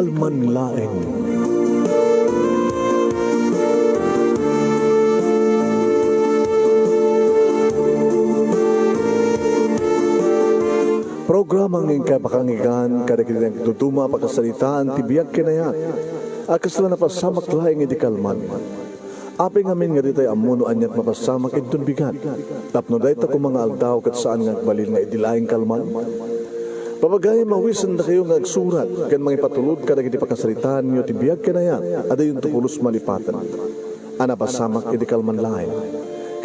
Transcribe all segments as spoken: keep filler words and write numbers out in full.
Kalman laeng. Programa nga inkay pakanggan kadagiti nagduduma a pakasaritaan ti biag ken ayat a kasla napasamak laeng idi kalman. Apay ngamin nga ditay ammo no aniat mapasamak inton bigat? Tapno dayta koma nga aldaw ket saan nga agbalin nga idi laeng kalman? Papagayam, awisendakayo nga agsurat ken mangipatulod kadagiti pakasaritaanyo ti biag ken ayat a dayonto pulos malipaten a napasamak idi kalman laeng.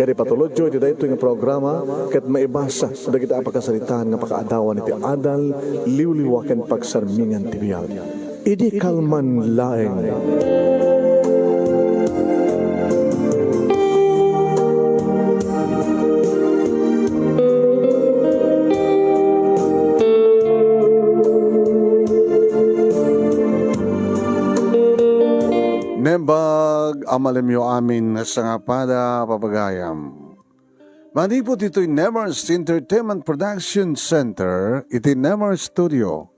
Ket ipatulodyo iti daytoy nga programa ket maibasa dagiti a pakasaritaan nga pakaadawan iti adal, liwliwa ken pagsarmingan ti biag. Idi kalman laeng. Naimbag a malemyo amin nga sangapada, papagayam. Manipud ditoy Nemers Entertainment Production Center, iti Nemers Studio,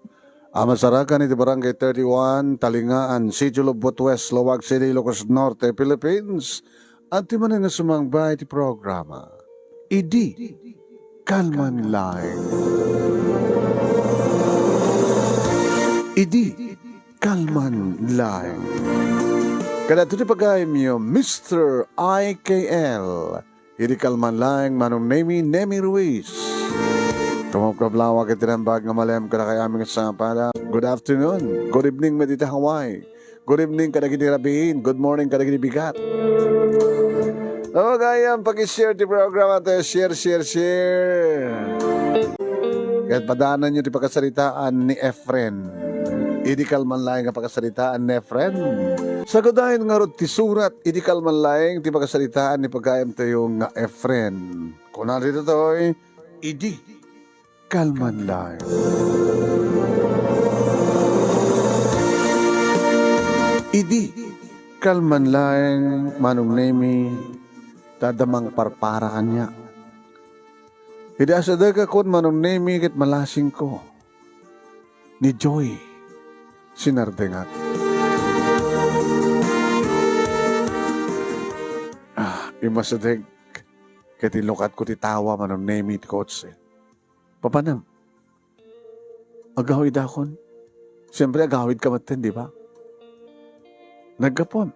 a masarakan iti Barangay thirty-one, Talingaan, Sitio Lobot West, Laoag City, Ilocos Norte, Philippines, adtoy manen nga sumangba iti programa. Idi kalman laeng. Idi kalman laeng. Kadagitoy ti pagayamyo, Mister I K L. Idi kalman laeng, Manong Nemi, Nemi Ruiz. Kumapkaplawa ket tinambag nga malem kadakay amin nga sangapada. Good afternoon. Good evening met iti Hawaii. Good evening kadagiti rabiin. Good morning kadagiti bigat. Gayam, paki-share ti programa to. Share, share, share. Ket padaananyo ti pakasaritaan ni Efren. Idi kalman laeng nga pakasaritaan ni Efren. Sagudayen ngarud ti surat, idi kalman laeng ti pakasaritaan ni pagayamtayo nga Efren. Kuna ditoy, idi kalman laeng. Idi kalman laeng, Manong Nemi, ta adda mangparpara kaniak. Idi asadegakon, Manong Nemi, ket malasingko. Ni Joy Sinardengak. Ah, immasideg ket inlukatko ti tawa, Manong Nemi, ti kotse. Papanam, agawidakon. Siyempre, agawidka metten, di ba? Naggapuam.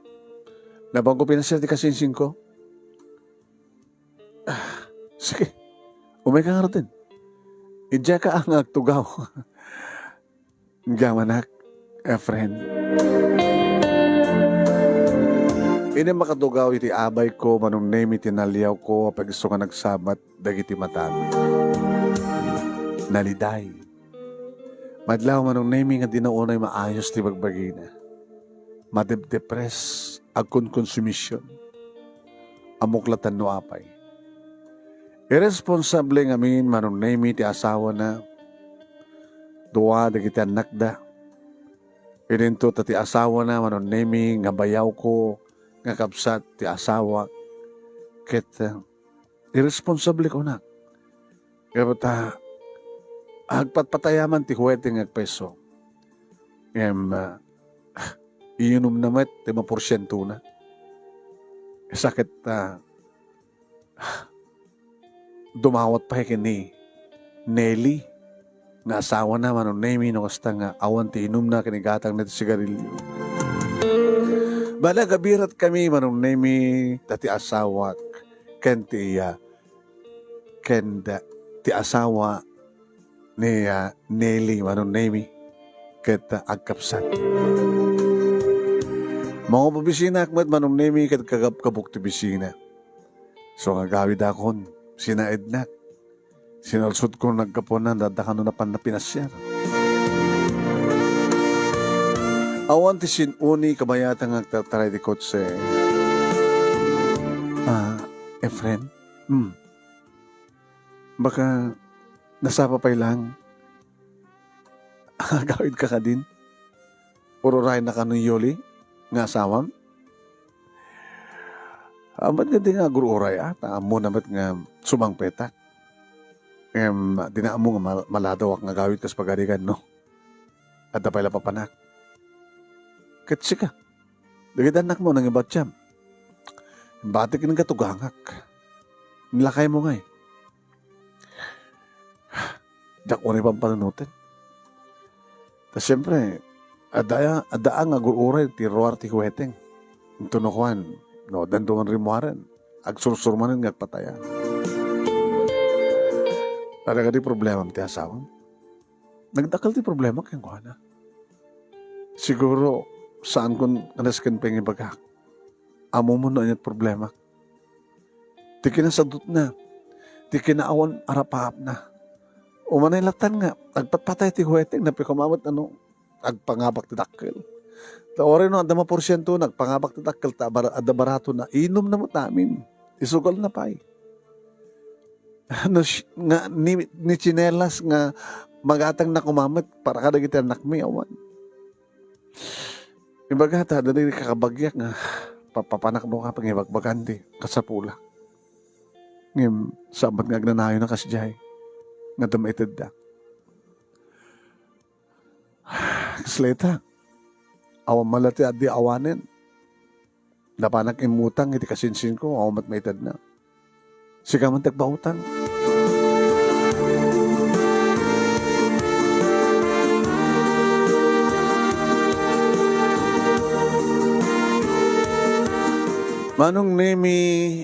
Nabanko pinasiar ti kasingsingko. Ah, sige. Umayka ngaruden. Idiayka nga agtugaw. Gamanak, Efren. Idi makatugaw iti abayko, Manong Nemi, ti naliawko, apay isu nga nagsabat dagiti matami. Naliday. Madlaw, Manong Nemi, nga dina unay maayos ti bagbagina. Madepdepres, agkonkonsumision. Ammok latta no apay. Irresponsable ngamin, Manong Nemi, ti asawana. Dua dagiti annakda. Idinto ta ti asawana, Manong Nemi, nga bayawko, nga kabsat ti asawak. Ket, eh, irresponsable kunak. Kaya ta, agpatpatayaman ti huwete nga agpeso. Ngem, ah, iinumna met ti maporsientona. Sakit, ah, dumawat pay ken ni Nelly nga asawana, Manong Nemi, no kasta nga awan ti inumna ken igatangna ti sigarilio. Bale, agabiratkami, Manong Nemi, ta ti asawak ken ti iya, ken da, ti asawa ni, ah, Nelly, Manong Nemi, ket, ah, agkabsat. Mangupobisinak met, Manong Nemi, ket kagabkabok ti bisina. So, nga agawidakon, sinaednak. Sinalsudkon naggapunan, dadakano napan napinasiar. Awan ti sin-uni, kabayatan nga agtartaray ti kotse. Ah, Efren? Hmm. Baka nasapa pay lang. Agawidka kadin? Ururayennaka ni Yoli nga asawam? Ammom nga di nga agur-uray, ah, ta ammona met nga sumangpetak. Em, di na ammo nga mal-, maladawak nga agawid kas pagarigan, no? Adda pay la papanak. Ket sika, dagiti annakmo nangibatiam. Imbati kenka, tugangak. Nilakaymo ngay. Diak unay pampanunoten. Ta siempre, adda, adda nga agur-uray ti ruar ti huweteng. Intono kuan, no, addan duman rimmuaren, agsursur manen nga agpatayan. Adda kadi problemam ti asawam? Nagdakkel ti problema kenkuana. Siguro, saankon nga nasken pay nga ibagak. Ammom no ania't problema. Ti kinasadutna, ti kinaawan a rapaapna. Umanay latan nga, agpatpatay ti huweteng, napikumamet ano, agpangabak ti dakkel. Ta uray no, adda maporsiento, nagpangabak ti dakkel, ta bar-, adda baratona, inumna met amin. Isugalna pay. Ano, sh-, nga, ni, ni tsinelas nga magatangna kumamet para kadagiti annakmi, awan. Ibaga ta, dagiti kakabagiak nga papapanakno ka pangibagbagan ti kasapulak. Ngem, saan met nga agnanayon a kasdiay nga adda maitedda. Kasla ita, awan man la ti adda awanen. Napanak immutang iti kasinsinko, awan met maitedna. Sika man ti agpautang. Manong Nemi,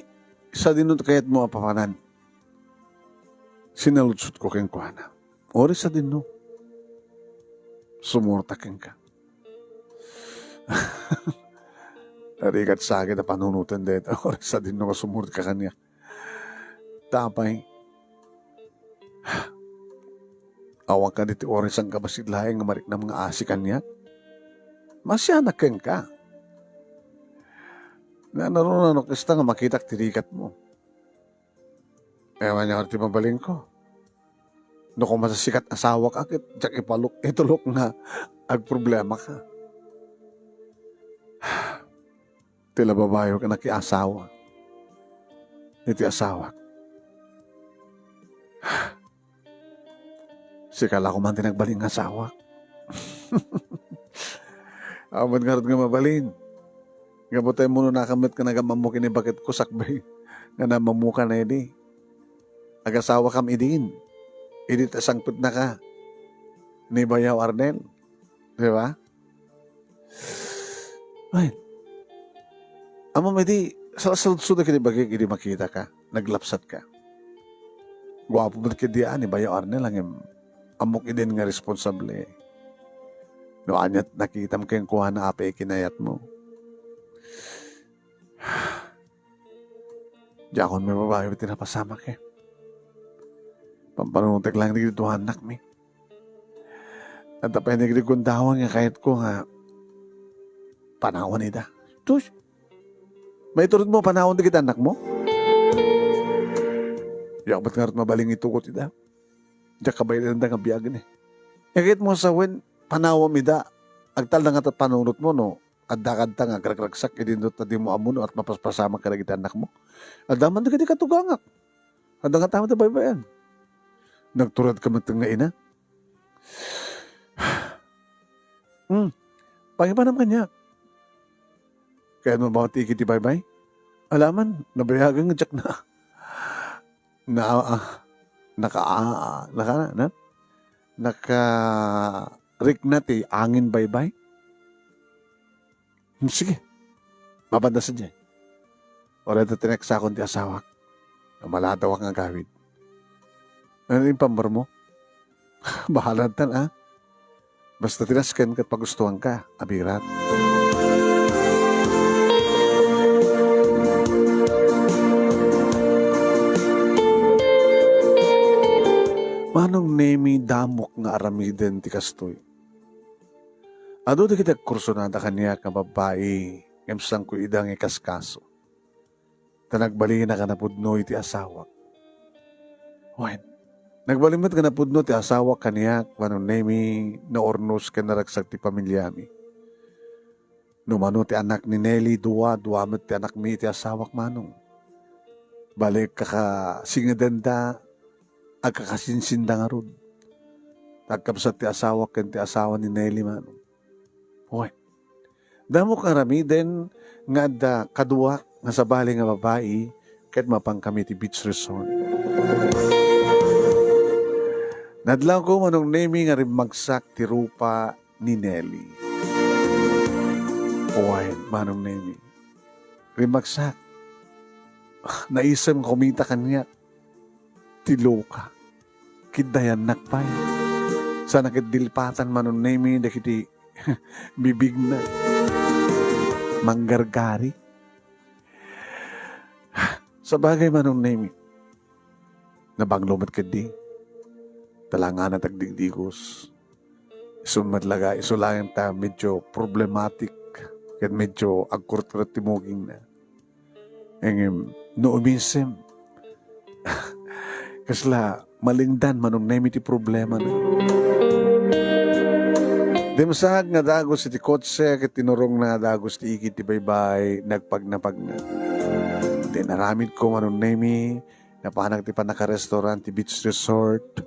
sadino ti kayatmo a papanan? Sinaludsodko kenkuana. Uray sadino, sumurot kenka. Rigat sakit a panunoten dayta. Uray sadino nga sumurot ka kaniak. Ta apay, awan kadi ti uray sangkabassit laeng nga mariknam nga asi kaniak? Masianak kenka. Nanarunanok kasta nga makitak ti rigatmo. Awan nga ti mabalinko. No koma sa sikat asawak a ket diak ipalok-, itulok nga agproblemaka. Ti la babayo ken nakiasawa. Iti asawak. Sika la koma ti nagbalin nga asawak. Awan ngarud nga mabalin. Gapu ta immunonakam met ken agam-ammok iti baketko sakbay nga namammuka idi. Agasawakam idin. Idi ta sangpetnaka ni Bayaw Arnel. Di ba? Ay. Ammom idi, salsaludsodak iti bagik idi makitaka, naglapsatka. Guapo met ketdi a ni Bayaw Arnel, ngem ammok idin nga responsable. No ania't nakitam kenkuana, apay kinayatmo? Diakon mababawi ti napasamak, eh. Pampanunotek lang dagiti dua annakmi. Adda pay nagrigundawan nga kayatko nga panawan ida. Tus, maiturod mo panawan dagiti annakmo? Diak met ngarud mabalin nga itugot ida. Diak kabaelan da nga biagen, eh. Kayatmo sawen, panawam ida. Agtalna ngata panunotmo no adda kadta nga agragragsak idi no ta dimo ammo no at mapaspasamak kadagiti annakmo. Adda man dagiti katugangak. Adda ngata met a baybay-an. Nagturedka met nga ina. Hmm. Pangipanam kaniak. Kayatmo ba ti ikit ti baybay? Alaman, nabayagen nga diak na, na, ah, naka, ah, naka, na, nakarikna ti angin baybay. Hmm, sige. Mabanda sadiay. Uray ta tineksakon ti asawak. Maladaw nga agawid. Ano ti pambarmo? Bahala ta, ah. Basta tinasken ket pagustuanka, abirat. Manong Nemi, damok nga aramiden ti kastoy. Adu dagiti agkursunada kaniak nga babbai, ngem saanko ida nga ikaskaso. Ta nagbalinnak a napudno iti asawak. Wen, nagbalin met nga napudno ti asawak kaniak, Manong Nemi, naurnos ken naragsak ti familiami. No mano ti anak ni Nelly, dua, dua met ti anakmi iti asawak, Manong. Bali, agkakasingedenda, agkakasinsinda ngarud. Agkabsat ti asawak ken ti asawa ni Nelly, Manong. Wen, Damok aramiden nga adda kaduak nga sabali nga babai ket mapankami ti beach resort. Nadlawko, Manong Nemi, nga rimmagsak ti rupa ni Nelly. Wen, Manong Nemi, rimmagsak. Naisem nga kumita kaniak ti loka. Kiddayannak pay. Sana ket dilpatan, Manong Nemi, dagiti bibigna. Manggargari. Sabagay, Manong Nemi, nabanglo met ketdi. Talangan a tagdigdigos. Isu met laga, isu laeng ta medyo problematic ken medyo agkurtkurot ti mugingna. Ngem no umisem, kasla malingdan, Manong Nemi, ti problemana. Dimsag nga dagus iti kotse ket tinurongna dagus ti igid ti baybay, nagpagnapagna. Iti inaramidko, Manong Nemi, napanak ti pannaka-restaurant ti beach resort,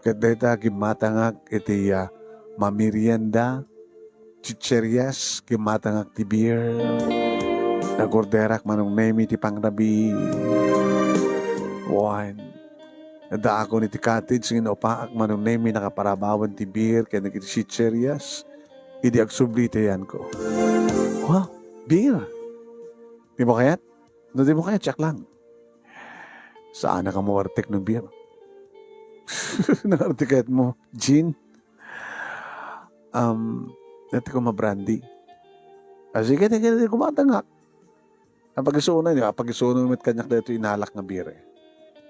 ket dayta gimmatangak iti, ah, mamerienda, chicherias, gimmatangak ti beer. Nagorderak, Manong Nemi, ti pangrabii. Wen, nadaakon iti cottage, ngin upaak, Manong Nemi, nakaparabawen ti beer ken dagiti chicherias. Idi agsubli ti ayanko, "Wow, beer! Dimo kayat? No dimo kayat, siak lang." Saanak a mawartek no beer. Nang arte kayatmo, gin? Um, dati ko mabrandy. Ah, sige, sige, sige, kumatangak. Ang pag-isunan niya, pag-isunan met kaniak daytoy inalak nga beer, eh.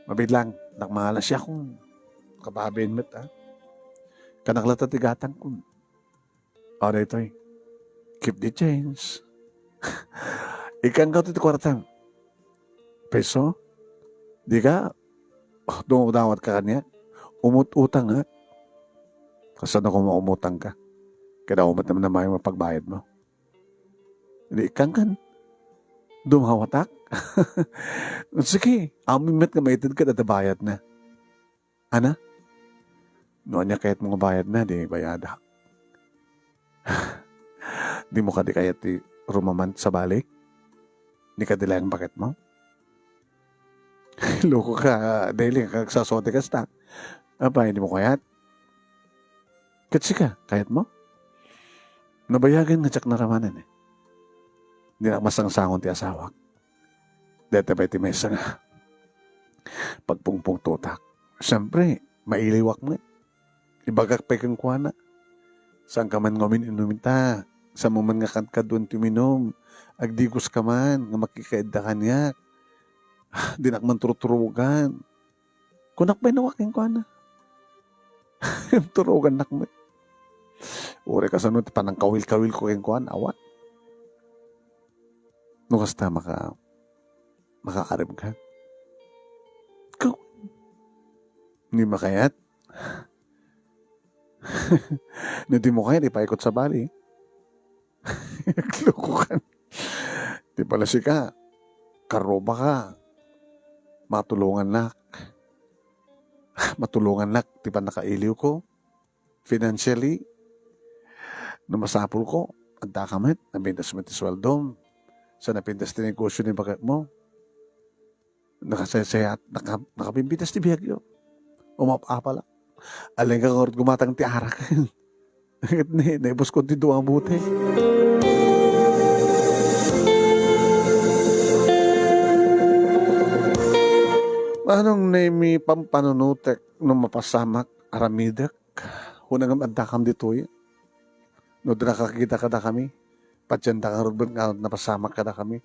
Mabilang, nakmala siya kung kababain met, ah. Kanak latta ti gatang kun. O, daytoy. Keep the change. Ikkan ka ti kuartam. Peso? Di ka, oh, dumawat ka kaniak. Umut-utang, ha? Kasano ko maumutang ka? Kada umat naman na may mapagbayad mo. Di ikkan kan. Dumawatak. Sige, amin met nga maited ka, dadabayad na. Ana? No ania kayatmo nga bayadna, di bayadak. Dimo kadi kayat ti rumaman sabali? Di kadi laeng baketmo? Loko ka, Deli, nga agsasodi kasta. Apay, dimo kayat? Ket sika, kayatmo? Nabayagen nga diak naramanen, eh. Dinak masangsangon ti asawak. Dayta pay ti maysa nga pagpungpungtotak. Siempre, mailiwak met. Ibagak pay kenkuana, "Saanka man nga umin-inum ita. Saanmo man nga kadkaduan ti uminum. Agdigoska man nga makikaedda kaniak. Dinak man turturugan." Kunak pay nawa kenkuana. Turugannak met. Uray kasano ti panangkawil-kawilko kenkuana, awan. No kasta, maka-, makaarem ka? Ikaw, di makayat? No di mo kayat, ipaikot sabali. Loko ka. Di pala sika, karuba ka. Matulongannak. Matulongannak, ti pannakailiwko. Financially, no masapulko, adda ka met, napintas met ti sueldom. Sa napintas ti negosyo ni baketmo. Nakasaysayat, naka-, nakapimpitas ti biagyo. Umap-apala. Alingka ngarud gumatang ti arak. Ket ni, naibuskon ti dua nga bote. Manong Nemi, pampanunotek no mapasamak, aramidek. Kuna ngem addakam ditoy. No di nakakita kadakami, patienda ngarud met nga napasamak kadakami.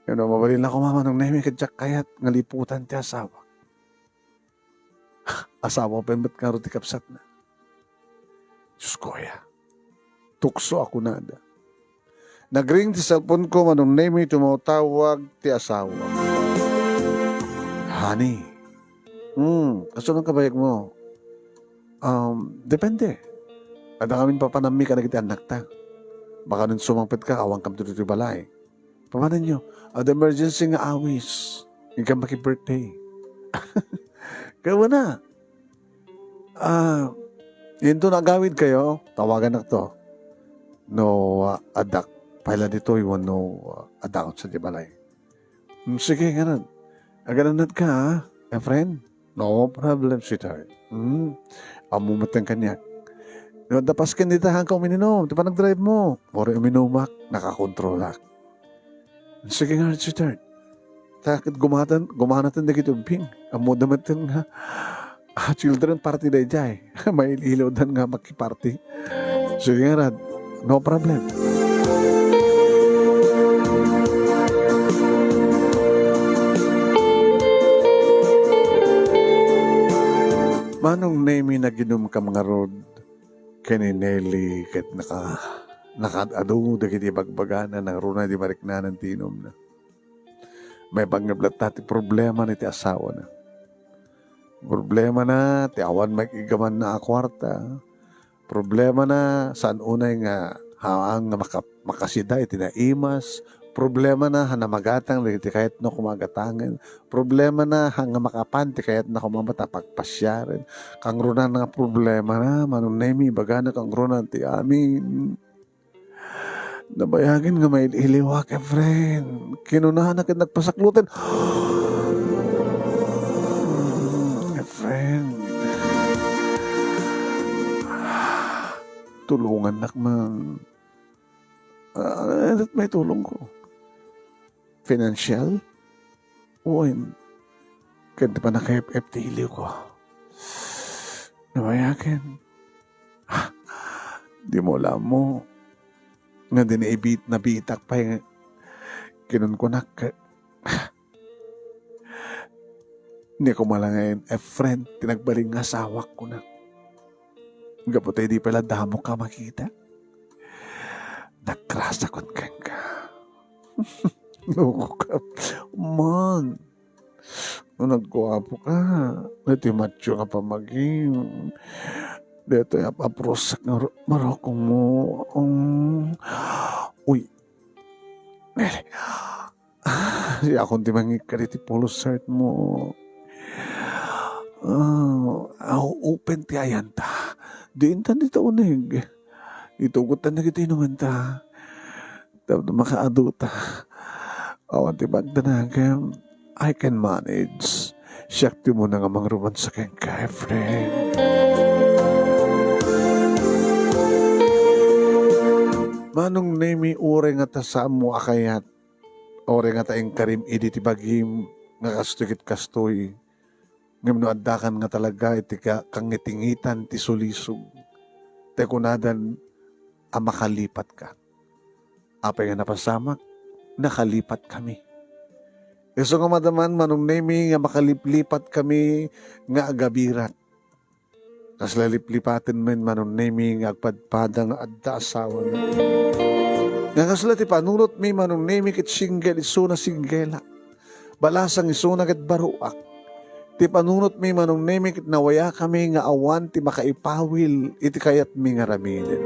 Ngem no mabalin la koma, Manong Nemi, ket diak kayat nga liputan ti asawak. Asawa pay met ngarud ti kabsatna. Diosko aya. Tukso a kunada. Nagring ti cellphone ko, Manong Nemi, tumawtawag ti asawa. Honey. Hmm, kasano kabayag mo? Um, depende. Adda ngamin papanammi kadagiti annakta. Baka no sumangpet ka, awan kam ditoy balay. Papananyo, adda emergency nga awis. Inkam maki-birthday. Kaya na. Ah, yun to nagawid kayo, tawagan na to. no, ah, addak pay la ditoy wenno, ah, addaak sa di balay. Hmm, sige, ngarud. Aganannad ka, ha, Efren? No problem, sweetheart. Hmm, ammo met kaniak. No, adda pasken dita, haanka uminom. Ti panagdrive mo. Uray uminumak, nakakontrolak. Sige nga, sweetheart. Ta ket gumatan-, gumanaten dagiti ubbing. Ammoda met nga, ah, children party daydiay. Mail-ilawdan nga makiparty. Sige nga, Rad. No problem. Manong Nemi, naginumkam ngarud ken ni Nelly ket naka-, nakaad-adu dagiti bagbagana, nangruna di mariknanan ti inumna. Maipanggep latta ti problema iti asawana. Problemana ti awan makigamanna a kuarta. Problemana, saan unay nga haan nga maka-, makasida iti naimas. Problemana, haan a magatang dagiti kayatna koma a gatangen. Problemana, haan nga makapan ti kayatna koma met a pagpasiaren. Kangrunana nga problemana, Manong Nemi, ibagana kangruna ti amin. Nabayagen nga mail-iliwak, Efren. Kinunana ket nagpasaklutan. Efren. Tulongannak man. Ah, ano, ano may tulong ko? Financial? Wen, ken ti pannaka-F F ti iliwko. Nabayagen. Dimo la ammo nga di naibit-, nabitak pay nga kinunkunak ket ni kumalangen, Efren, ti nagbalin nga asawak, kunak. Gapu ta idi pay la damok a makita, nagrasakon kenka. Loko ka man. No nagguapo ka, no ti macho nga pamagim, detoy ap-, aprusak nga ru-, marukong mo. Um, uy. Nelly. Ah, siakon ti mangikkat iti pulos heart mo. Ah, ah, open ti ayanta. Diintan dita uneg. Itugot ta dagiti inumenta. Tapno makaadu ta. Awan ti pagdanagem. I can manage. Siak ti umuna nga mangromansa kenka, Efren. Manong Nemi, uray nga ta saanmo a kayat, uray nga ta inkarim idi ti bagim nga kastoy ket kastoy, ngem no addakan nga talaga iti ka-, kangitingitan ti sulisog, ti kunadan a makalipatka. Apay nga napasamak, nakalipatkami. Isu nga madaman, Manong Nemi, nga makaliplipatkami nga agabirat. Kasla liplipaten men, Manong Nemi, nga agpadpada nga adda asawana. Nga kasla ti panunotmi, Manong Nemi, ket single isuna singgela. Balasang isuna ket baruak. Ti panunotmi, Manong Nemi, ket nawayakami nga awan ti makaipawil iti kayatmi nga ramiden.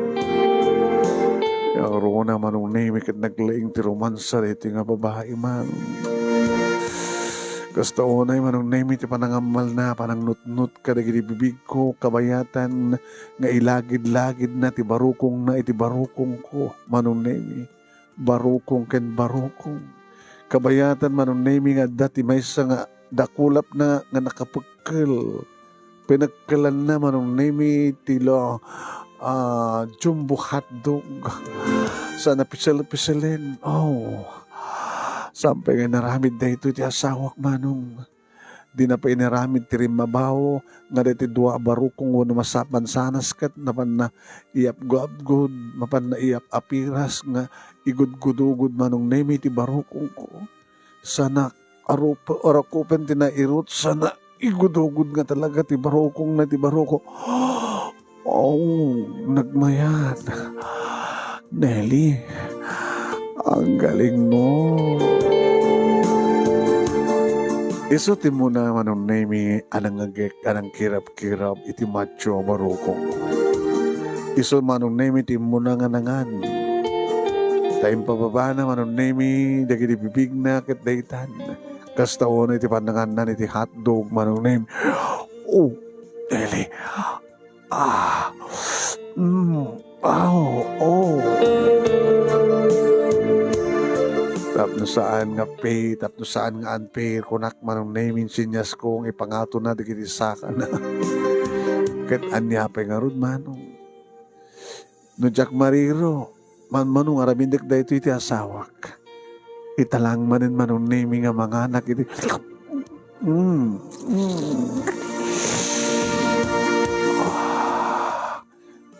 Nga runa, Manong Nemi, ket naglaing ti romansa daytoy nga babai, Manong. Kasta unay, Manong Nemi, ti panangammalna, panangnutnot kadagiti bibigko, kabayatan nga ilagid-lagidna ti barukongna iti barukongko, Manong Nemi. Barukong ken barukong. Kabayatan, Manong Nemi, nga adda ti maysa nga dakulapna nga nakapekkel. Pinekkelanna, Manong Nemi, ti lo-, ah, jumbo hotdog. Sana pisel-piselen. Oh. Saan pay nga inaramid daytoy ti asawak, Manong. Dina pay inaramid ti rimmabaw nga daytoy dua a barukong wenno masapan sanas ket napanna iyapgo-apgod, mapanna iyap-apiras nga igudgudugod, Manong Nemi, ti barukongko. Sana arup-, arakupen ti nairut, sana igudugod nga talaga ti barukongna ti baruko. Oh, nagmayat. Nelly, ang galing mo. Isu ti muna, Manong Nemi, a nangngegek, a nangkirabkirab iti macho a barukong. Isu, Manong Nemi, ti muna nga nangan. Ta impababana, Manong Nemi, dagiti bibigna ket daytan. Kasta unay ti pannanganna iti hotdog, Manong Nemi. Oh, Nelly. Ah. Mm. Aw, oo. Tapno saan nga fair, tapno saan nga unfair, kunak, Manong Nemi, insinyas ko nga ipangatona dagiti sakana. Ket ania pay ngarud, Manong? No diak mariro, manmanong aramidek daytoy ti asawak. Ita lang manen, Manong Nemi, nga manganak iti, mm, mm. Ah,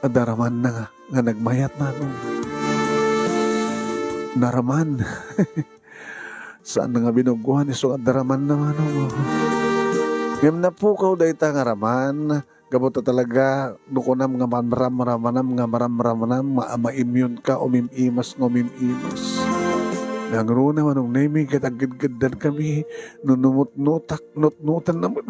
adaramanna nga, nga nagmayat, Manong. Naraman. Saan nga binuguan isu nga adaramanna, Manong. Ngem napukaw dayta nga raman, gapu ta talaga, no kunam nga mamramramanam, nga maramramanam, ma-, maimyonka, umim-imas nga umim-imas. Nangruna, Manong Nemi, ket agidgiddan kami, no numutnutak, nutnutan naman.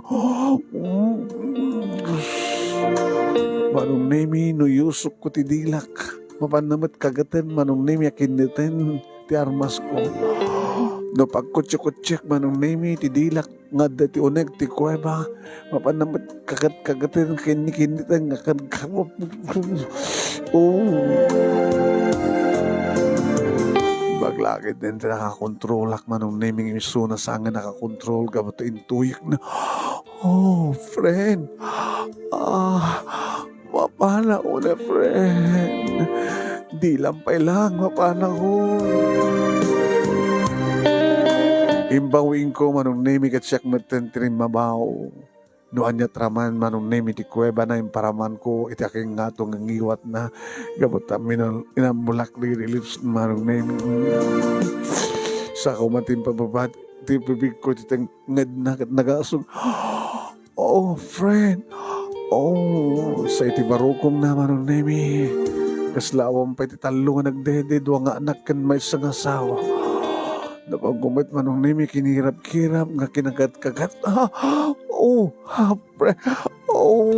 Manong Nemi, no yusok ko ti dilak, mapanna met kageten, Manong Nemi, a kinniten ti armas ko. No pagkutsikutsiek, Manong Nemi, ti dilak nga adda ti uneg ti kuweba, mapanna met kagat-kagaten, kinni-kinniten nga kad-, oh. Baglagid din ti nakakontrolak, Manong Nemi, isuna saan nga nakakontrol, gapu ta intuyek na. Oh, friend. Ah, Mapanaw na, friend. Dilam pay lang, mapanaw. Imbawiinko, Manong Nemi, ket siak metten ti rimmabaw. No aniat raman, Manong Nemi, ti kuwebana, imparamanko iti akingngato nga ngiwatna. Gapu ta minal-, inammulak dagiti lips, Manong Nemi. Saka man ti impababa ti bibigko iti teng-, ngedna ket nagasug. Oh, friend. Oh, sa iti barukongna, Manong Nemi. Kasla awan pay ti tallo nga nagdede, dua nga anak ken maysa nga asawa. Napagumet, Manong Nemi, kinirap-kirap nga kinagat-kagat. Ah, oh, ah, friend. Oh.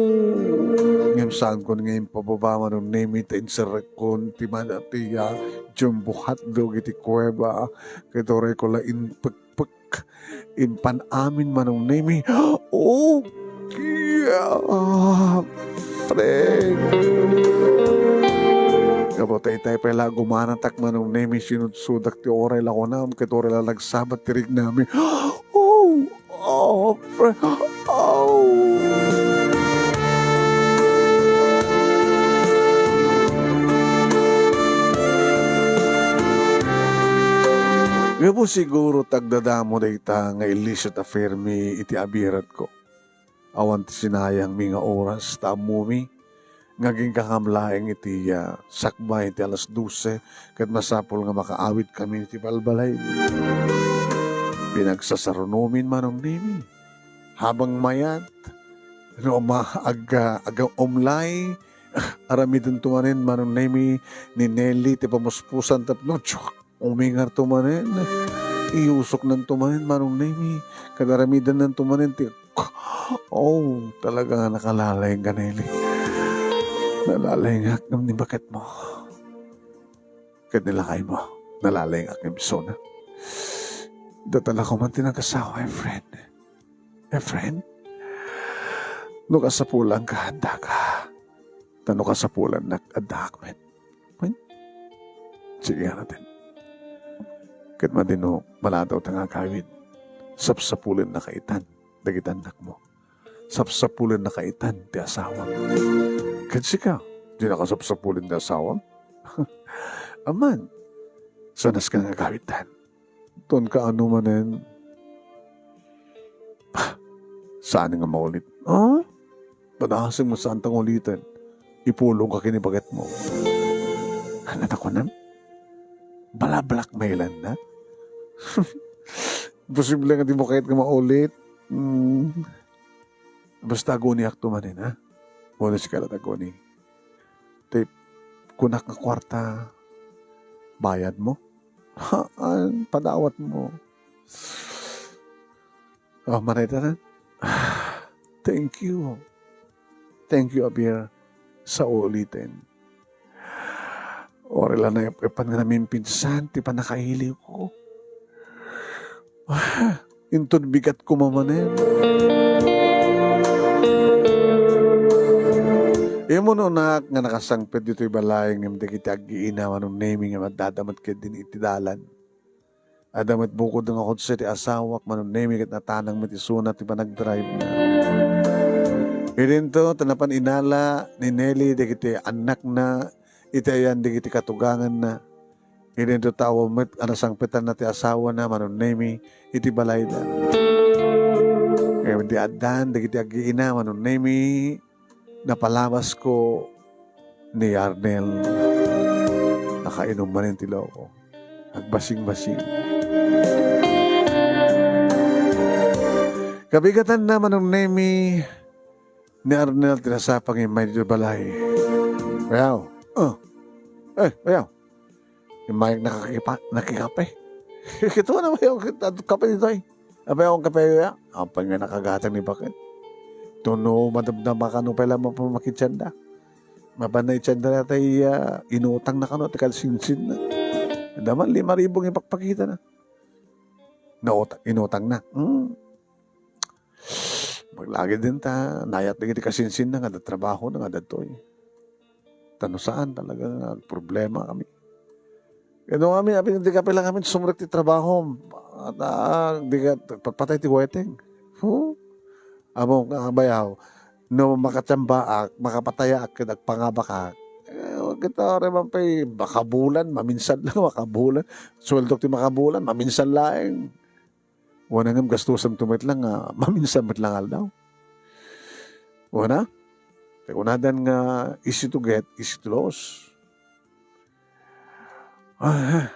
Ngem saanko nga impababa, Manong Nemi, ta inserrekkon ti mana-, ti, ah, jumbo hotdog iti kuweba. Ket uray ko la inpek pek. Impan amin, Manong Nemi. Oh, yeah, friend. Gapu ta itay pay la gumanatak, Manong Nemi, sinudsudak ti uray la kunam, ket uray la nagsabat ti rignami. Oh, oh, friend. Oh. Gapu siguro ta agdadamo dayta nga illicit affair mi iti abiretko. Awan ti sinayangmi nga oras, ta ammomi nga agingga ngam laeng iti, ah, sakbay ti alas dose, ket masapul nga makaawidkami iti balbalay. Pinagsasarunomin, Manong Nemi. Habang mayat, no, ma-, ag-, ah, ag-, umlay, aramidento manen, Manong Nemi, ni Nelly ti pamuspusan tapno, tsuak! Umingarto manen, iyusoknanto manen, Manong Nemi, ket aramidennanto manen ti, oh, talaga nga nakalalay ka, Neli. Nalalayngak ngem ni baketmo. Ket ni lakaymo, nalalayngak ngem isuna. Data la koma ti nagasawa, Efren. Efren? No kasapulanka, addaka. Ta no kasapulannak, addaak met. Wen? Sige, anaten. Ket madi no maladaw ta nga agawid, sapsapulennaka itan dagiti annakmo. Sapsapulennaka itan ti asawam. Ket sika, dina sapsapulen ti asawam? Aman, saanka nga agawidtan. Ton kaano manen, ah, saan nga maulit. Ah? Padasem nga saanta nga uliten. Ipulongka ken ni baketmo. Ania ta kunam? Bala-blackmailannak? Imposible nga dimo kayat nga maulit. Hmm. Basta aguniakto manen, ha? Aguni sika la, aguni. Ti kunak nga kuarta, bayadmo? Haan, padawatmo. Oh, manay ta na. Thank you. Thank you, Abir, sa uliten. Uray la naep-epan nga namimpinsan ti pannakailiwko. Inton bigat koma manen. Umuna nga nakasangpet ditoy balay ngem dagiti aggiina, Manong Nemi, ngem addada met ketdin iti dalan. Adda met bukod nga kotse ti asawak, Manong Nemi, ket natanang met isuna ti panagdrive-na. Idinto, ta napan inala ni Nelly dagiti annakna iti ayan dagiti katuganganna. Idinto, ta awan met a nasangpetanna ti asawana, Manong Nemi, iti balayda. Ngem idi addan dagiti aggiina, Manong Nemi, napalabasko ni Arnel. Nakainom manen ti loko. Agbasing-basing. Kabigatanna, Manong Nemi, ni Arnel ti nasapa nga immay ditoy balay. Bayaw. Oh. Eh, bayaw. Immay nakakakipa-, nakikape. Kitaenna, bayaw, kita, kape ditoy. Abayaw, kape ya. Apan nga nakagatang ni baket. Tuno, madamdama kano pay la mapamakitianda. Mapan na itianda na tay, ah, inutangna kano, ti kalsinsinna. Daman, lima ribu nga ipakpakitana. Nauta-, inutangna. Hmm. Maglagidin ta, nayat dagiti kasinsinna nga adda trabahona nga adda ditoy. Ta no saan, talaga nga problema kami. Kano kami, apin, di ka pala kami sumrek ti trabaho. At, ah, di ka, patpatay ti weteng. Huh? Amo, ah, bayaw, no makatiambaak, makapatayaak, ket agpangabakak, eh, kita, reman pay, makabulan, maminsan lang, makabulan. Suweldok ti makabulan, maminsan laeng. Wana ngem gastusanto met lang nga maminsan met lang aldaw. Wana? Ti kunadan nga easy to get, easy to lose. Ah,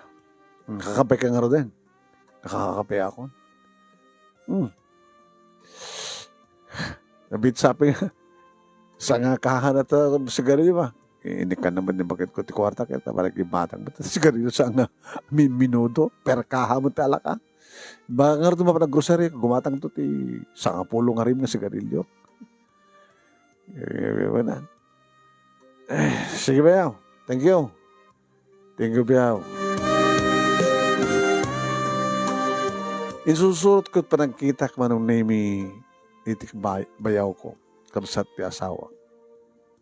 nakakape ka ngaruden? Nakakape ako. Hmm. Nabitsapi nga. Sanga kaha na ta sigarilyo ba? Eh, inikkan naman ni baket ko ti kuarta ket ta parang imatang met sigarilyo sanga mi-, minudo, per kaha met ti alak. Ba, ngarud, mapan naggrocery, gumatangto ti sangapulo nga rim nga sigarilyo. Eh, wala. Eh, sige, bayaw. Thank you. Thank you, bayaw. Insursurot ko panagkitak, Manong Nemi, iti bay-, bayawko, kabsat ti asawa.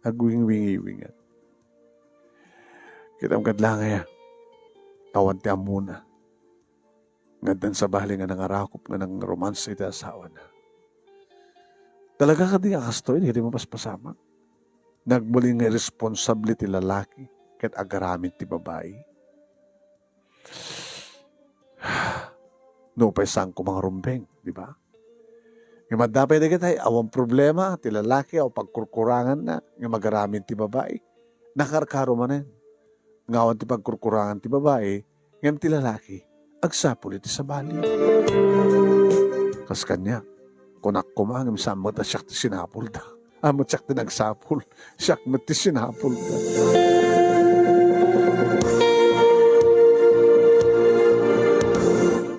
Agwingwingiwingan. Kitam kad langay, awan ti ammona. Nga addan sabali nga nangarakop nga nangromansa iti asawana. Talaga kadi a kastoy, di kadi mapaspasamak? Nagbalin nga irresponsable ti lalaki ket agaramid ti babai? Nupay saan koma nga rumbeng, di ba? Ngem adda pay dagiti awan problema ti lalaki a pagkurkuranganna nga agaramid ti babai. Nakarkaro manen nga awan ti pagkurkurangan ti babai, ngem ti lalaki agsapul iti sabali. Kas kaniak, kunak koma ngem saan met a siak ti sinapulda. Amet siak ti nagsapul. Siak met ti sinapulda.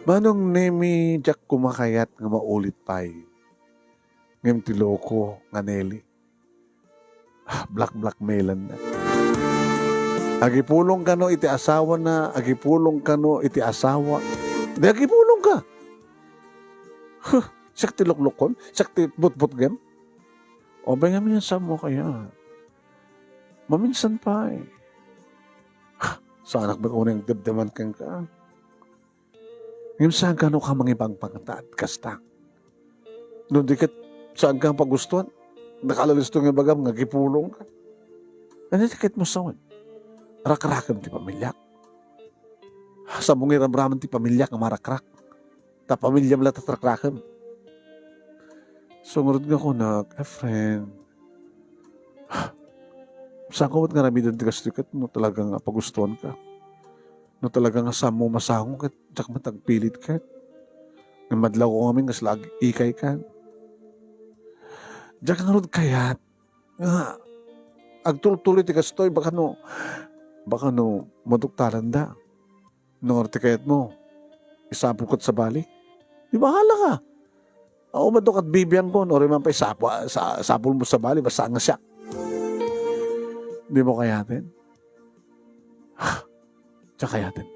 Manong Nemi, diak koma kayat nga maulit pay. Ngem ti loko nga Nelly, ah, black-blackmailan na. Agipulong kano iti asawana, agipulong kano iti asawa. Di agipulong ka. Huh, siak ti luklukon, siak ti butbutgem. O, bay, ngamin, saan mo kaya? Maminsan pay. Ha, saanak met unay agdamdama kenka. Ngem saan kano ka mangipangpangta, kasta. No di ket saan ka pagustuhan, nakalalisto nga ibagam nga agipulong ka. Ania ti ket mo sawen? Rakrakem ti pamiliak. Saan mo nga iramraman ti pamiliak nga marakrak? Ta pamiliam la ti rakrakem. So, ngarud nga kunak, "Efren, saan ko met nga aramiden ti kastoy ket no talaga nga pagustuhan ka? No talaga nga saan mo masango ket diak met agpilit ket. Nga madlaw ko ngamin kasla ag-ikay ka. Diak ngarud kayat nga agtultuloy ti kastoy, baka no, baka no maduktalanda." No, ti kayatmo, isapulko ti sabali. Di bahala ka. Aw, madto kat bibiangkon, o riman pay sapu-, sa-, sapulmo ti sabali, basta nga siak. Di mo kayaten? Ha? Diak kayaten.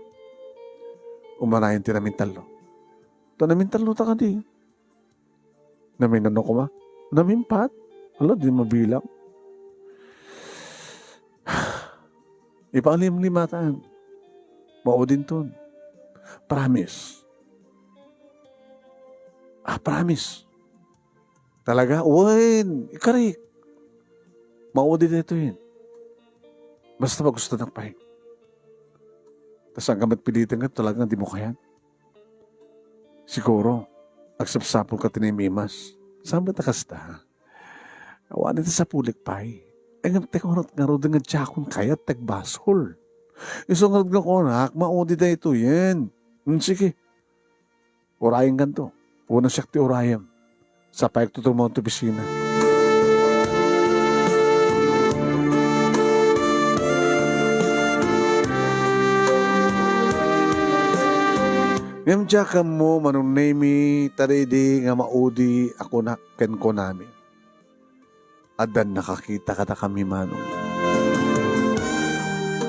Umanayon ti namintalno. Ta namintalno ta kadi. Naminano koma? Namimpat? Ala, di mabilang. Ipaalimlimatan. Maudinton. Promise. Ah, promise. Talaga? Wen, ikarik. Maudi daytoyen. Basta magustonak pay. Ta saan ka met piliten ket talaga nga dimo kayat. Siguro, agsapsapulka ti naimimas. Saan met a kasta? Awan iti sapulik pay. Ay, ngem ti kunot ngaruden nga diakon kayat ti agbasol. Isu ngarud nga kunak, maudi daytoyen. Hmm, sige. Urayenkanto. Wenno siak ti urayem. Sapayek tutumaw ti opisina. Ngem diak ammo, Manong Nemy, ta daydi nga maudi a kunak kenkunami. Addan nakakita kadakami, Manong.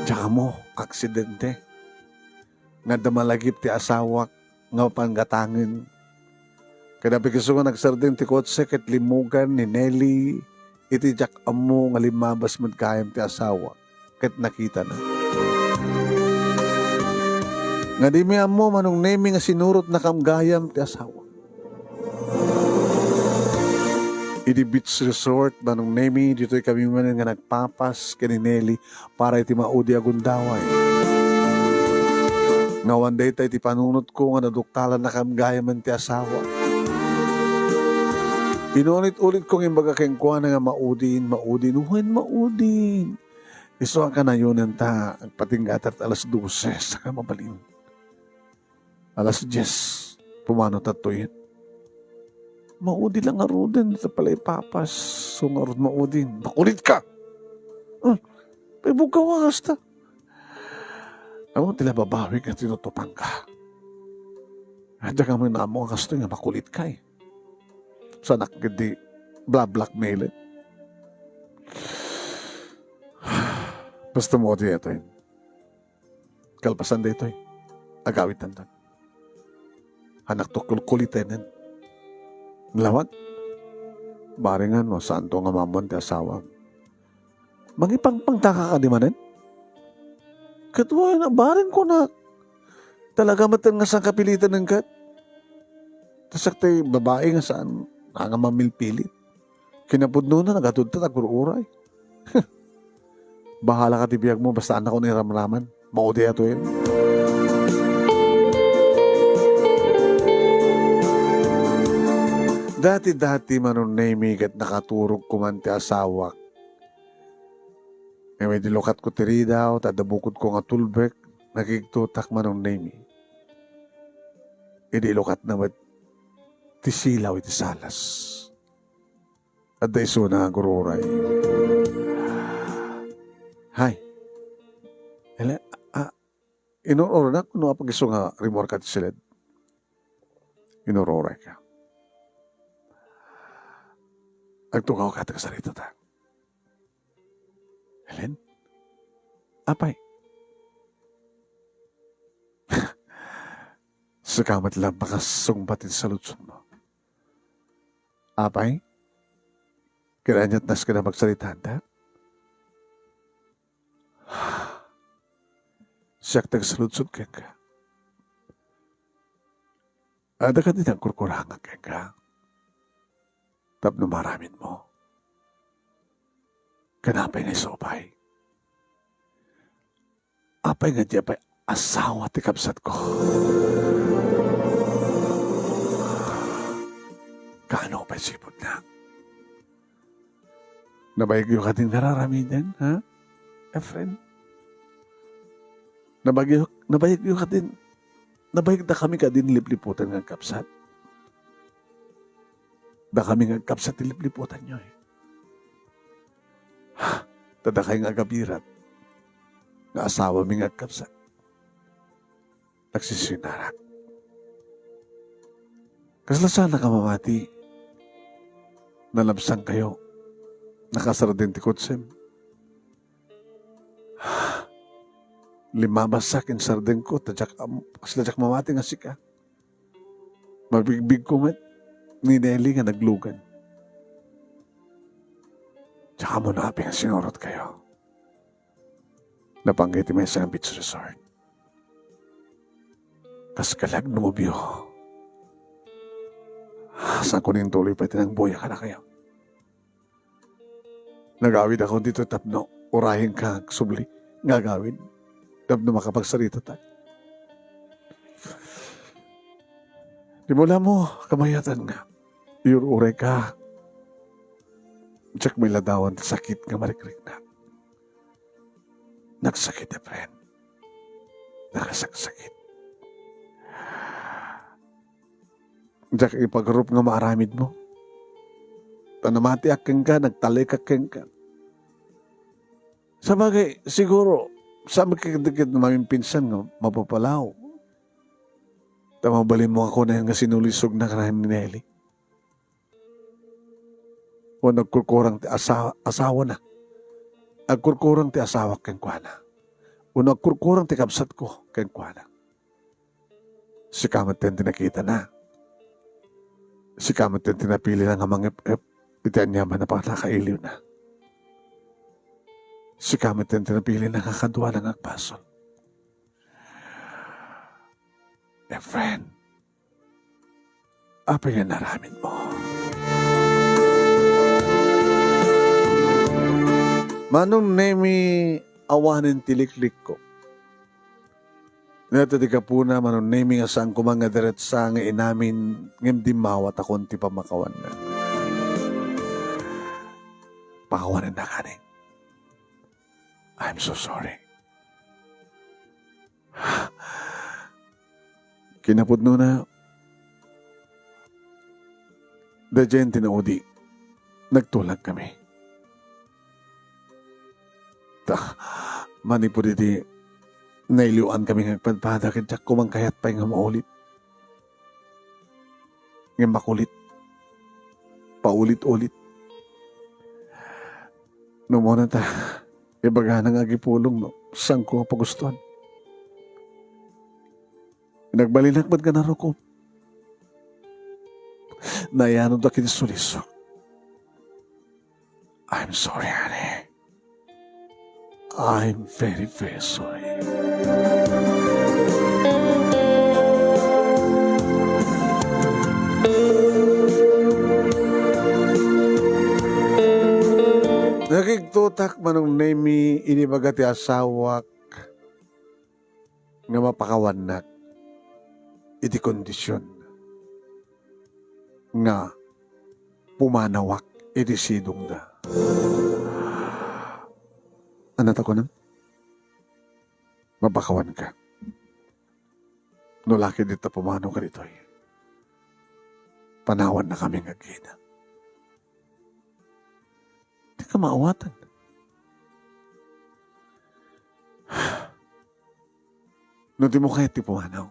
Diak ammo, aksidente. Nga adda malagip ti asawak nga mapan gatangen. Ket apay isu nga nagsardeng ti kotse ket limmugan ni Nelly iti diak ammo nga limmabas met gayam ti asawak ket nakitana. Nga dimi ammo, Manong Nemy, nga sinurotnakam gayam ti asawak. Idi beach resort, Manong Nemy, ditoy kami manen nga nagpapas ken ni Nelly para iti maudi a gundaway. Nga awan dayta iti panunotko nga naduktalannakam gayam ti asawak. Inulit-ulitko nga imbaga kenkuana nga maudin, maudin, wen maudin. Isu a kanayonanta, agpatinggatak alas dose, saka mabalin. Alas dies, pumano tattoyen. Maudi la ngaruden, dita pala ipapas. So ngarud maudin. Makulitka! Hmm, paibugaw nga kasta. Awan ti la babawik nga tinutupangka. Adda kami namo nga kastoy nga makulitka eh. Sanak gidi bla-, blackmail eh. Basta mo di ito eh. Kalpasan daytoy, agawitanton. Hanakto kulkulitenen. Lawag, baringan no saanto nga maammuan ti asawam. Mangipangpangtaka kadi manen? Ket wen, bareng kunak. Talaga met nga saan kapilitanen ket. Ta siak ti babai nga saan nga mamilpilit. Kinapudnona, nagatudta, nagrururay. Bahala ka ti biagmo, basta anakon iramraman. Maudi a tuyen. Dati-dati, Manong Nemy, ket nakaturog koman ti asawak. Ngem idi lukatko ti ridaw, ta adda bukodko nga tulbek, nakigtotak, Manong Nemy. Idi lukatna met ti silaw iti salas. Adda isuna nga agururay. Hay. Ele, a, inur-urnak no apag isu nga rimmuarka ti siled? Inur-urayka. Agtugawka ti kasarita ta. Helen? Apay? Sika met la makasungbat iti saludsodmo. Apay? Kinaanyatnas kada magsaritaanta? Siak ti agsaludsod kenka. Adda kadi nagkurkurangak kenka tapno maaramidmo? Ken apay nga isu pay? Apay nga di pay asawa ti kabsatko? Kaano pay sipudna? Nabayagyo kadin nga ar-aramiden, ha? Efren? Nabayagyo, nabayagyo kadin, nabayagdakami kadin lipliputan nga agkabsat? Dakami nga agkabsat ti lipliputanyo, eh. Ha? Ta dakay nga agabirat nga asawami nga agkabsat. Nagsisinarak. Kasla saanak a mamati? Nalabsangkayo. Nakasardeng ti kotsem. Limmabassak, insardengko, ta diak am-, kasla diak mamati nga sika. Mabigbigko met ni Nelly nga naglugan. Diak ammo no apay nga sinurotkayo. Napanggep iti maysa nga beach resort. Kas kalagnobyo. Saanko nga intuloy pay ti nangbuya kadakayo. Nagawidakon ditoy tapno urayenka nga agsubli nga agawid tapno makapagsaritatak. Di mo la mo kabayatan nga iyur-urayka. Diak mailadawan ti sakit nga marikriknak. Nagsakit, Efren. Nakasaksakit. Diak ipagarup nga maaramidmo. Ta namatiak kenka, nagtalekak kenka. Sabagay, siguro, saanmi kadagiti mamimpinsan nga mapapalaw. Ta mabalinmo nga kunak nga sinulisogna kaniak ni Nelly. Wenno agkurkurang ti asa-, asawana. Agkurkurang ti asawak kenkuana. Wenno agkurkurang ti kabsatko kenkuana. Sika met ti nakitana. Sika met ti napilina nga mangep-ep iti aniaman a pannakailiwna. Sika met ti napilina nga kaduana nga agbasol. Efren, apay nga inaramidmo? Manong Nemi, awanen ti liklikko. Ita ti gapuna, Manong Nemi, nga saanko man nga diretsa nga inamin, ngem dimmawatakon ti pammakawanna. Pakawanennak, honey. I'm so sorry. Kinapudnona, daydiay ti naudi, nagtulagkami. Ta, manipud iti nailiwankami nga agpadpada, ket diak koma kayat pay nga maulit. Ngem makulit. Paulit-ulit. No umuna ta, ibagana nga agipulong no saanko nga pagustuan. Nagbalinak met nga narukom. Nayanonda iti sulisog. I'm sorry, honey. I'm very, very sorry. Nakigtotak, Manong Nemi, iti ibaga ti asawak nga mapakawannak iti kondision nga pumanawak iti sidongda. Ania ti kunam? Mapakawanka. No la ket dita pumanawka ditoy, panawannakami nga agina. Dika maawatan. No dimo kayat ti pumanaw,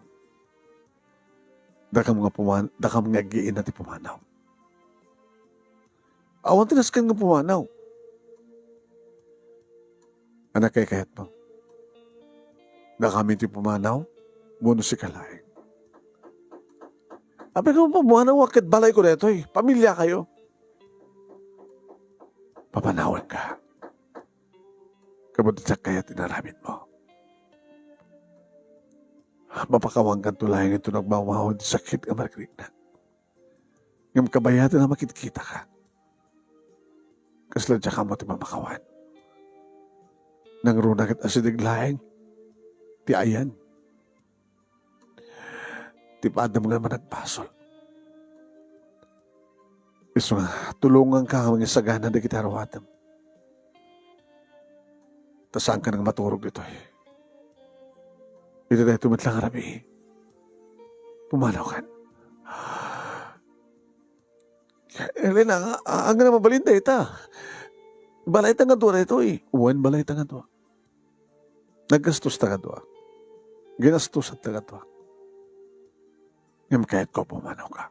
dakam nga puman-, dakam nga agina ti pumanaw. Awan ti nasken nga pumanaw. Ania ti kayatmo? Dakami ti pumanaw, wenno sika laeng? Apay nga pumanaw ket balayko daytoy, pamiliakayo. Papanawanka. Ket diak kayat inaramidmo. Mapakawankanto laeng inton agmawmaw ti sakit nga marikriknak. Ngem kabayaten a makitkitaka, kasla diak ammo ti mamakawan. Nangruna ket asideg laeng ti ayan ti paadem nga managbasol. Isu nga, tulonganka nga mangisagana dagiti aruatem. Ta saanka nga maturog ditoy. Iti daytoy met la nga rabii, pumanawkan. Elena, a-, ania nga mabalin dayta? Balayta nga dua daytoy. Wen, balayta nga dua. Naggastosta nga dua. Ginastosta nga dua. Ngem kayatko pumanawka.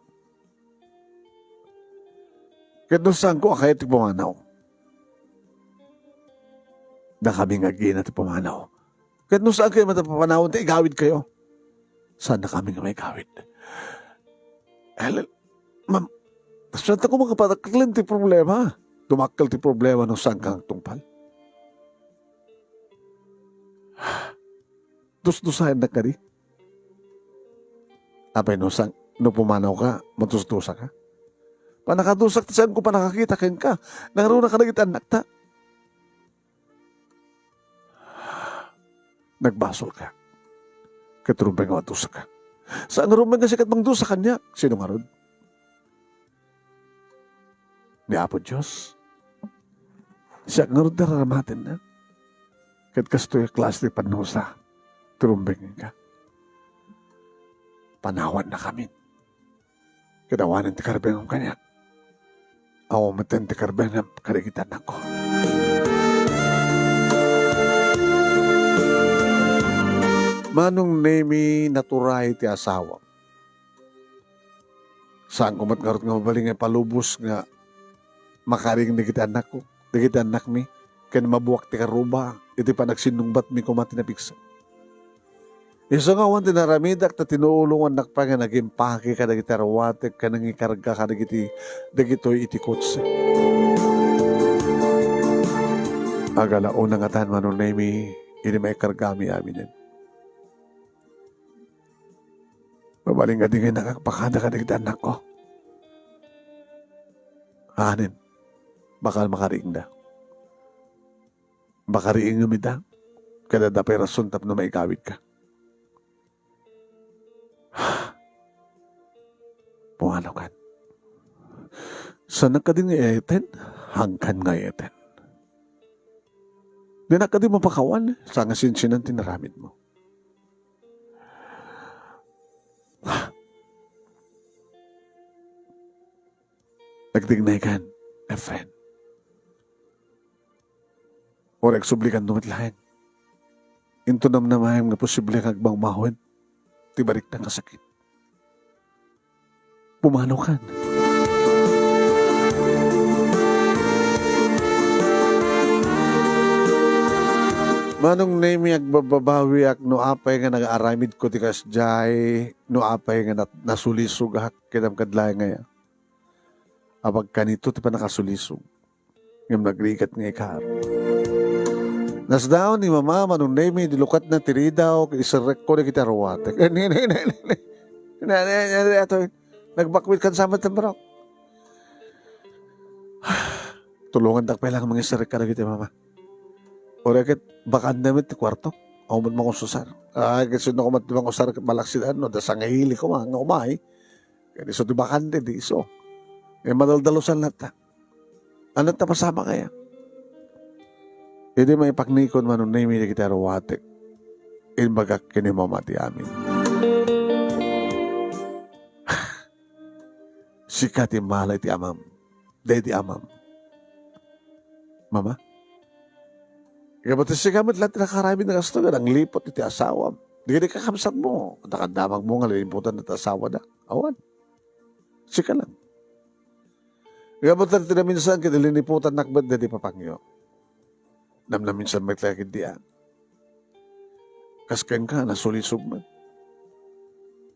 Ket no saanko a kayat ti pumanaw, dakami nga agina ti pumanaw. Ket no saankayo met a papanawen, ta igawidkayo. Saannakami nga maigawid. Helen, ma'am, saantak a makapadakkel ti problema. Dumakkel ti problema no saanka nga agtungpal. Dusdusaennak kadi? Apay no sang-, no pumanawka, madusdusaka? Pannakadusak ta saanko pannakakita kenka. Nangruna kadagiti annakta. Nagbasolka. Ket rumbeng nga madusaka. Saan nga rumbeng nga sika ti mangdusa kaniak? Sino ngarud? Ni Apo Dios. Siak ngarud ti raramatenna. Ket kastoy a klase ti pannusa ti rumbeng kenka. Panawannakamin. Ket awanen ti karbengam kaniak. Awan met ti karbengam kadagiti annakko. Manong Nemi, naturay ti asawam. Saanko met ngarud nga mabalin nga ipalubos nga makaring dagiti annakko, dagiti annakmi, ken mabuak ti karuba iti panagsinnungbatmi koma ti napigsa. Isu nga awan ti naramidak ta tinuulongannak pay nga nagimpake kadagiti aruatek ken nangikarga kadagiti, dagitoy iti kotse. Agalaona ngatan, Manong Nemi, idi maikargami aminen. Mabalin nga di ngay nakakpakada kadagiti annakko. Anen, bakal makariingda. Makariingem ida, ket adda pay rason tapno maigawidka. Pumanaw kan. Saanak kadi nga iyayten? Hangkan nga iyayten. Dinak kadi mapakawan, saan nga sinsinan ti naramidmo. Nagtignay kan, Efren. Uray agsublikan no met laeng. Inton namnamaem nga posible nga agmawmawen ti bariknak a sakit. Pumanaw kan. Manong Nemi, agbababawiak no apay nga nagaaramidko ti kasdiay, no apay nga nat-, nasulisogak ket amkad laeng aya. Apagkanito ti pannakasulisog. Ngem nagrigat nga ikar. Nasdaon ni Mama, Manong Nemi, idi lukatna ti ridaw, ket iserrekko dagiti aruatek. Ni, ni, ni, ni, ni. Na, na, na, na, ato, nagbakwit kan samet ti barok. Tulongandak pay lang mangiserrek kadagiti Mama. Uray ket bakante met ti kuarto. Awan met mangusar. Ay, ket sino koma ti mangusar, malaksid ano, da sangili koma nga umay. Ket isu ti bakante, di isu. Eh, madaldalusan latta. Ania ti masamak aya? Idi maipaknikon, Manong Nemi, dagiti aruatek, imbagak ken ni Mama ti amin. Sika ti mala iti amam. Daydi amam. Mama? Ikaw, ba't sika met laeng ti nakaramid nga kastoy, nga nangliput iti asawam? Di kadi kakabsatmo, adda kaddamagmo nga liniputan ti asawada. Awan. Sika lang. Ikaw, ba't ti naminsan, ket liniputannak met daydi papangyo? Namnaminsan met la ketdi a. Kas kenka, nasulisog met.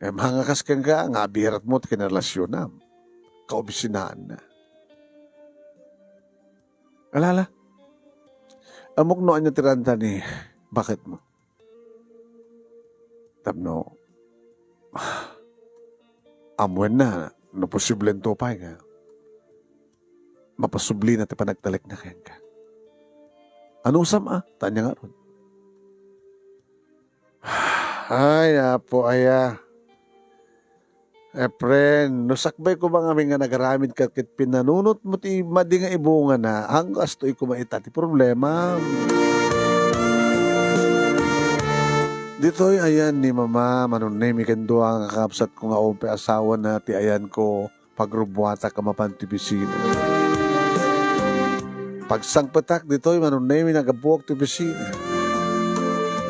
Em, hanga kas kenka, nga abirat mo ti kinarelasyonam. Kaobisinaanna. Alala. Ammok no ania ti ranta ni baketmo. Tapno, ammoenna, no posiblento pay nga, mapasublina ti panagtalekna kenka. Anusam a, ta ania ngarud? Ay, Apo, aya. Efren, no sakbay koma ngamin nga nagaramid ka ket pinanunotmo ti madi nga ibungana, haan kastoy koma ita ti problema. Ditoy ayan ni Mama, Manong Nemi ken dua nga kakabsatko nga awan pay asawana ti ayanko, pagrubbuatak a mapan ti opisina. Pagsangpetak ditoy, Manong Nemi, naggapuak ti opisina.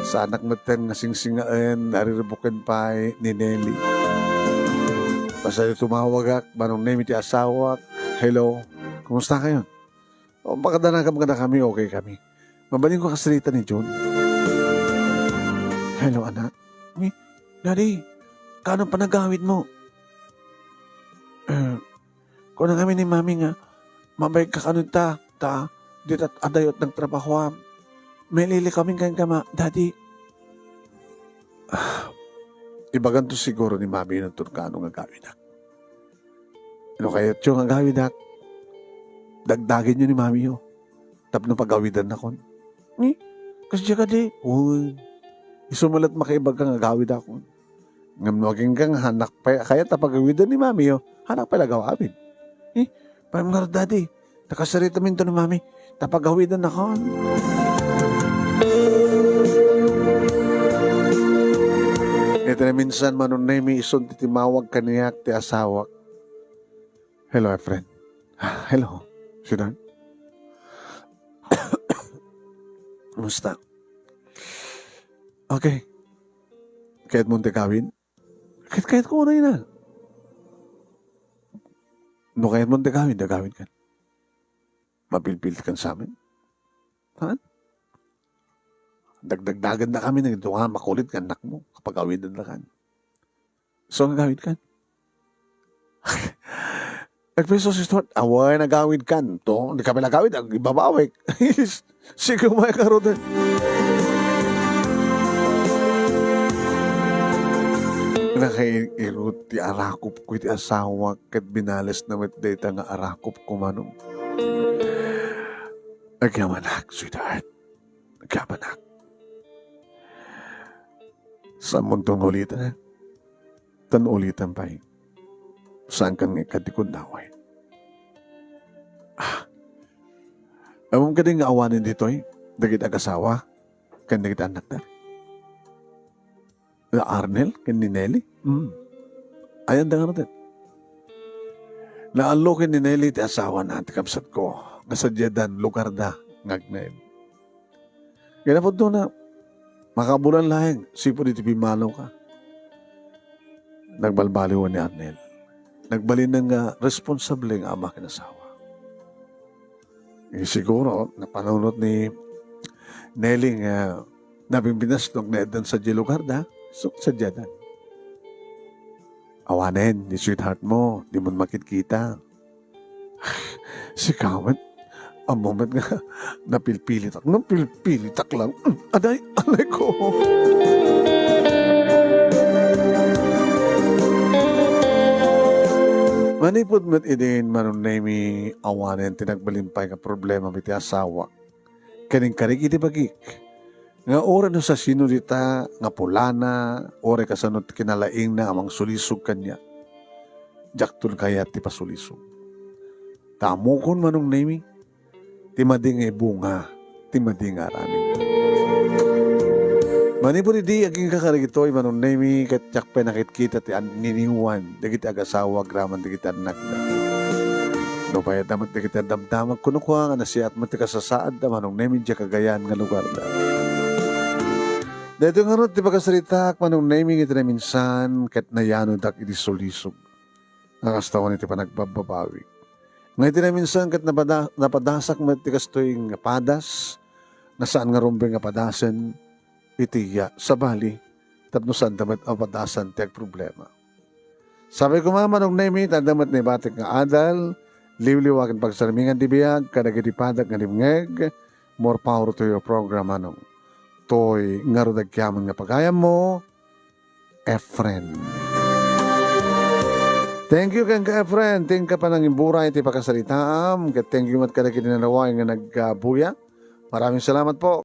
Saanak metten nga singsingaen, arirbuken pay ni Nelly. Basta tumawagak, Manong Nemi ti asawak. Hello, kumusta kayo? O, makadanagam kadakami, okay kami. Mabalinko a kasarita ni Jun. Hello, anak. Mi, Daddy, kaano panagawidmo? Eh, kuna ngamin ni Mami nga, mabayag ka kano ta, ta, dita adda ket nagtrabahoam. Mailili kami kenka, ma, Daddy. Ibaganto siguro ni Mami no inton kaano nga agawidak. No kayatyo nga agawidak, dagdagenyo ni Mamiyo tapno pagawidannakon. Ni, kasdiay kadi, wen, isu met la makaibaga nga agawidakon. Ngem no agingga nga haannak pay kayat a pagawiden ni Mamiyo, haannak pay la agawid. Ni, pay ngarud, Daddy, ta kasaritaminto ni Mami, ta pagawidannakon. Iti naminsan, Manong Nemi, isun ti timmawag kaniak ti asawak. Hello, Efren. Ah, hello, sweetheart. Kumusta? Okay. Kayatmo ti agawid? Kayat, kayatko unay na. No kayatmo ti agawid, agawidkan. Mapilpilitkan sa amin. Ha? Dagdagdagandakami nga adu nga makulit nga annakmo, kapagawidandakan. So, agawidkan. Nagpriso si Stuart, awan agawidkan. To, di kami nagawid, ag-, ibabawik. Sige, umay ka, Roden. Nakairot ti arakop ko iti asawa ket binales na met dayta nga arakop ko, Manong. Agyamanak, sweetheart. Agyamanak. Saan mo itong ulitan, eh? Tan ulitan pay. Saan kan nga ikadikod naway? Ah. Amom kadi nga awanen ditoy, dagiti agasawa, ken dagiti annakda? Ni Arnel ken ni Nelly? Hmm. Ayan da nga natin. Naallo ken ni Nelly ti asawana, ti kabsatko, nga sadiadan lugarda nga agnaed. Kinapudno na, makabulan laeng, sipud iti pimmanaw ka. Nagbalbaliwan ni Arnel. Nagbalin nga responsable nga ama ken asawa. Eh, siguro, napanunot ni Nelly nga nabingbinas no agnaeddan sadiay lugarda, so, sadiadan. Awanen, ni sweetheart mo, dimon makitkita. Sika met, ammo met nga napilpilitak, napilpilitak lang. Mm, aday, aday ko. Manipud met idin, Manong Nemi, awanen ti nagbalin pay nga problema iti asawa. Ken inkarik iti bagik nga uray no sasino dita nga pulana, uray kasano ti kinalaingna a mangsulisog kaniak, diakton kayat ti pasulisog. Ta ammokon, Manong Nemi, ti madi nga ibunga ti madi nga aramid. Manipud idi agingga kadagitoy, Manong Nemi, ket diak pay nakitkita ti anniniwan dagiti agasawa agraman dagiti annakda. Nupay adda met dagiti addamdamag, kunakua nga nasayaat met ti kasasaadda, Manong Nemi, diay kagayan nga lugarda. Daytoy ngarud ti pakasaritaak, Manong Nemi, iti naminsan ket nayanodak iti sulisog nga kasta wen iti panagbabbabawi. Nga iti naminsan ket napada-, napadasak met ti kastoy nga padas, nga saan nga rumbeng nga padasen iti iya, sabali, tapno saanda met a padasan ti agproblema. Sapay koma, Manong Nemi, ta adda met naibatik nga adal, liwliwa ken pagsarmingan ti biag kadagiti padak nga dimngeg. More power to your program, Manong. Toy ngarud agyaman nga pagayammo, Efren. Thank you kenka, Efren. Ti inka panangimburay iti pakasaritaam. Ket thank you met kadagiti nanaway nga nagbuya. Maraming salamat po.